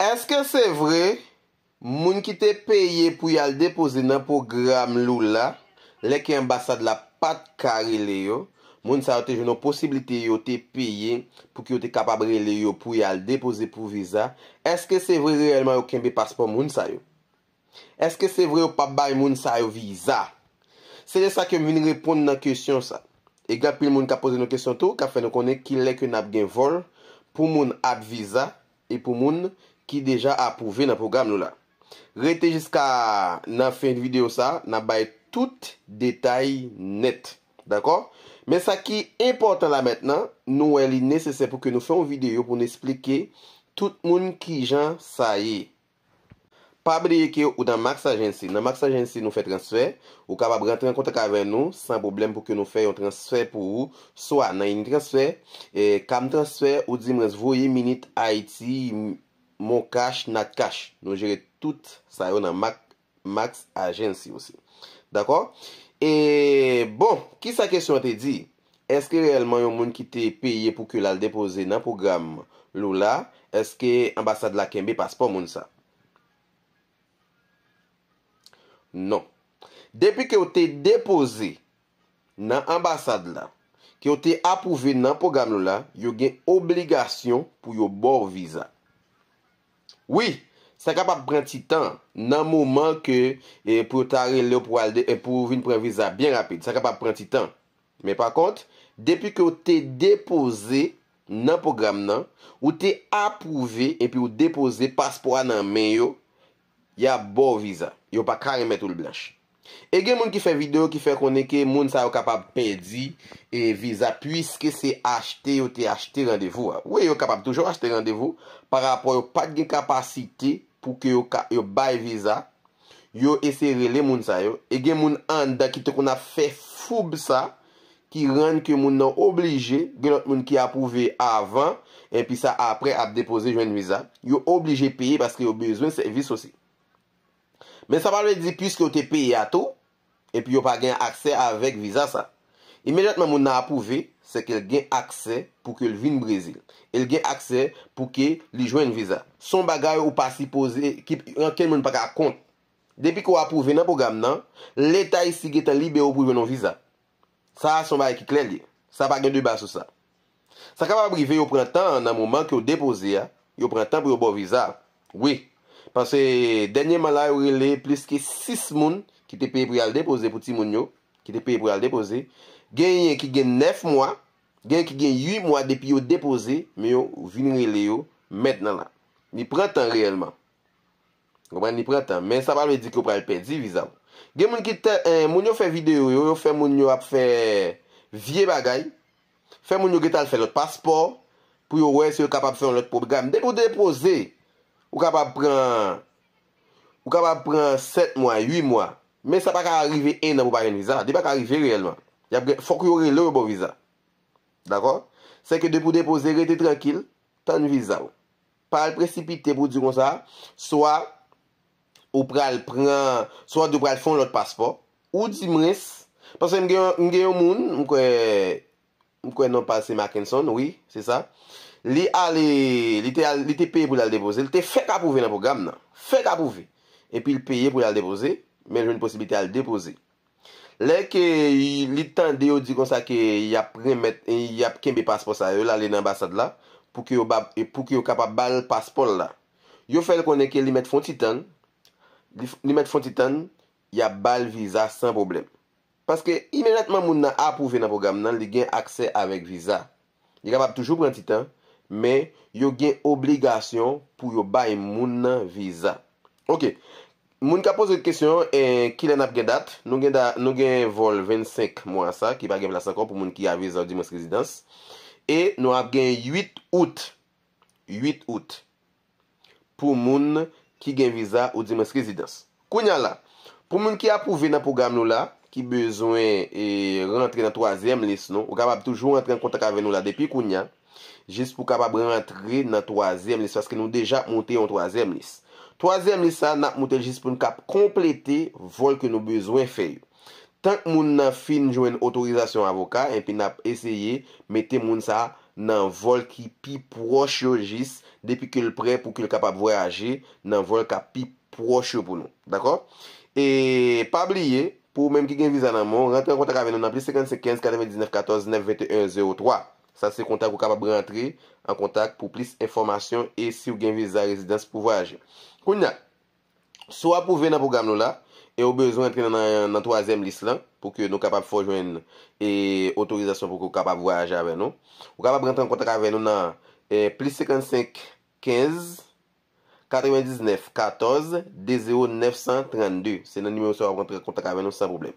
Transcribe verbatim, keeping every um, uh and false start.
Èske se vre, moun ki te peye pou y al depoze nan pwogram Lula, lè ke anbasad la pa t ka rele yo, moun sa yo te jwenn yon posiblite yo te peye pou ke yo te kapab rele yo pou y al depoze pou viza? Èske se vre reyèlman yo kenbe paspò moun sa yo? Èske se vre yo p ap bay moun sa yo viza? Se de sa ke m vin reponn nan kesyon sa. E gen anpil moun k ap poze nou kesyon tou, k ap fè nou konnen kilè ke n ap gen vòl pou moun ap viza e pou moun ki deja apwouve nan pwogram nou la. Rete jiska nan fen videyo sa, n ap bay tout detay nèt. Dakò? Men sa ki enpòtan la mentnan, nou wè li nesesè pou ke nou fè yon videyo pou nou esplike tout moun kijan sa ye. Pa bliye ke ou nan Max Agency. Nan Max Agency, nou fè transfè. Ou kapab rantre an kontak avè nou san pwoblèm pou ke nou fè yon transfè pou ou, swa nan Unitransfer, e, Cam Transfer, ou di mwens voye Minit Ayiti, Mon Cash, Nat Cash. Nou jere tout sa yo nan Max, Max Agency osi. Dakò? E, bon, kisa kesyon an te di? Èske reyèlman yon moun ki te peye pou ke l al depoze nan pwogram Lula, èske anbasad la kenbe paspò moun sa? Non. Depi ke w te depoze nan anbasad la, ke w te apwouve nan pwogram Lula, yo gen obligasyon pou yo ba w viza. Wi, sa kapab pran ti tan nan moman ke, e, pou yo ta rele w pou al de, e, pou w vin pran viza byen rapid. Sa kapab pran ti tan. Men pa kont, depi ke w te depoze nan pwogram nan, ou te apwouve epi w depoze paspò a nan men yo, y ap ba w viza. Yo pa ka remèt ou l blanch. E gen moun ki fè videyo ki fè konnen ke moun sa yo kapab pèdi, e, viza, piske se achte yo te achte randevou a. Wi, yo kapab toujou achte randevou, parapò yo pa t gen kapasite pou ke yo ka, yo bay viza, yo eseye rele moun sa yo. E gen moun anndan ki te konn ap fè foub sa, ki rann ke moun nan oblije, gen lòt moun ki apwouve avan, epi sa apre ap depoze jwenn viza. Yo oblije peye paske yo bezwen sèvis osi. Men sa pa vle di piske yo te peye a tou, epi yo pa gen aksè avèk viza sa. Imedyatman moun nan apwouve, se ke l gen aksè pou ke l vin Brezil. E l gen aksè pou ke li jwenn viza. Se yon bagay ou pa sipoze, ki, ankenn moun pa ka kont. Depi ke w apwouve nan pwogram nan, Leta isi gentan libere w pou jwenn yon viza. Sa a se yon bagay ki klè l ye. Sa pa gen deba sou sa. Sa kapab rive yo pran tan nan moman ke w depoze a, yo pran tan pou yo ba w viza a. Wi. Paske dènyèman la, yo rele plis ke sis moun ki te peye pou y al depoze pou timoun yo, ki te peye pou y al depoze. Genyen ki gen nèf mwa, genyen ki gen uit mwa depi yo depoze, men yo vin rele yo mentnan la. Li pran tan reyèlman. Konprann, li pran tan. Men sa pa vle di ke w pral pèdi viza w. Gen moun ki te, eh, moun yo fè videyo yo, yo fè moun yo ap fè vye bagay. Fè moun yo gentan al fè lòt paspò pou yo wè si yo kapab fè yon lòt pwogram. Depi w depoze, ou kapab pran, ou kapab pran sèt mwa, uit mwa. Men sa pa ka rive en an pou w pa jwenn viza. Li pa ka rive reyèlman. Y ap gen, fòk yo rele w, yo ba w viza. Dakò? Se ke depi w depoze, rete trankil, tann viza w. Pa al presipite pou w di konsa, swa ou pral pran, swa w di w pral fè yon lòt paspò, ou di mwens, paske m gen, m gen yon moun, m kwè, m kwè non pa l se Mackenson, wi, se sa. Li ale, li te al, li te peye pou l al depoze, li te fèk apwouve nan pwogram nan, fèk apwouve. Epi l peye pou l al depoze, men l jwenn posiblite al depoze. Lè ke li tande yo di konsa ke y ap renmèt, y ap kenbe paspò sa yo, l ale nan anbasad la pou ke yo ba, pou ke yo kapab ba l paspò l la. Yo fè l konnen ke li mèt fè yon ti tann, li, li mèt fè yon ti tann, y ap ba l viza san pwoblèm. Paske imedyatman moun nan apwouve nan pwogram nan, li gen aksè avèk viza. Li kapab toujou pran ti tan, men yo gen obligasyon pou yo bay moun nan viza. Ok. Moun k ap poze kesyon, eh, kilè n ap gen dat? Nou gen da, nou gen vòl vennsenk mwa sa, ki pa gen plas ankò pou moun ki a viza ou dimwens rezidans. E nou ap gen uit out. Uit out. Pou moun ki gen viza ou dimwens rezidans. Kounye a la, pou moun ki apwouve nan pwogram nou la, ki bezwen, e, rantre nan twazyèm lis nou, ou kapab toujou rantre an kontak avè nou la depi kounye a, jis pou kapab rantre nan twazyèm lis, paske nou deja ap moute yon twazyèm lis. Twazyèm lis sa, n ap moute l jis pou n kap konplete vòl ke nou bezwen fè yo. Tank moun nan fin jwenn otorizasyon avoka, epi n ap eseye mete moun sa nan vòl ki pi pwòch yo jis, depi ke l prè pou ke l kapab vwayaje nan vòl k ap pi pwòch yo pou nou. Dakò? E pa bliye, pou ou menm ki gen viza nan men w, rantre an kontak avè nou nan plis senkannsenk kenz katrevendiznèf katòz nèf venteyen zewo twa. Sa se kontak ou kapab rantre an kontak pou plis enfòmasyon e si w gen viza rezidans pou vwayaje. Kounye a, si w apwouve nan pwogram nou la, e w bezwen antre nan, nan twazyèm lis lan, pou ke nou kapab fè w jwenn e otorizasyon pou ke w kapab vwayaje avè nou, ou kapab rantre an kontak avè nou nan e plis senkannsenk kenz katrevendiznèf katòz de zewo nèf san trannde. Se nan nimewo sa w ap rantre an kontak avè nou san pwoblèm.